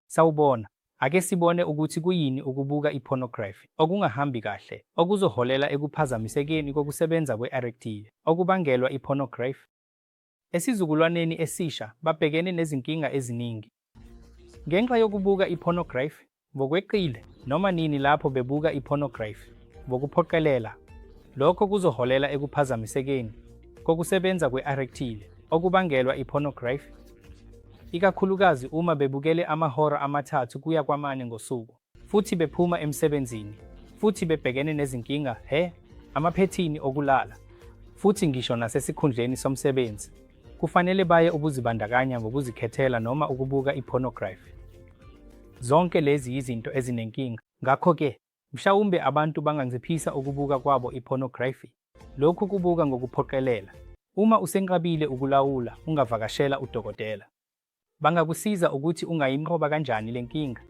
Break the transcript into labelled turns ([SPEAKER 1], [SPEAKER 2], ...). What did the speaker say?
[SPEAKER 1] Sawubona. Ake sibone ukuthi kuyini ukubuka iphonografi okungahambi kahle okuzoholela ekuphazamisekeni kokusebenza kwe-erectile okubangelwa iphonografi. Esizukulwaneni esisha babhekene nezinkinga eziningi. Ngenxa yokubuka iphonografi ngokweqile noma nini lapho bebuka iphonografi ngokuphoqelela, lokho kuzoholela ekuphazamisekeni kokusebenza kwe-erectile okubangelwa iphonografi, ikakhulukazi uma bebukele amahora amathathu kuya kwamane ngosuku futhi bephuma emsebenzini futhi bebhekene nezinkinga he amaphethini okulala futhi ngisho nasesikhundleni somsebenzi kufanele baye ukuzibandakanya ngokuzikhethela noma ukubuka iphonografi. Zonke lezi yizinto ezinenkinga. Ngakho-ke, mhlawumbe abantu banganciphisa ukubuka kwabo iphonografi. Lokhu kubuka ngokuphoqelela. Uma usenqabile ukulawula, ungavakashela udokotela. Bangakusiza ukuthi ungayinqoba kanjani le nkinga.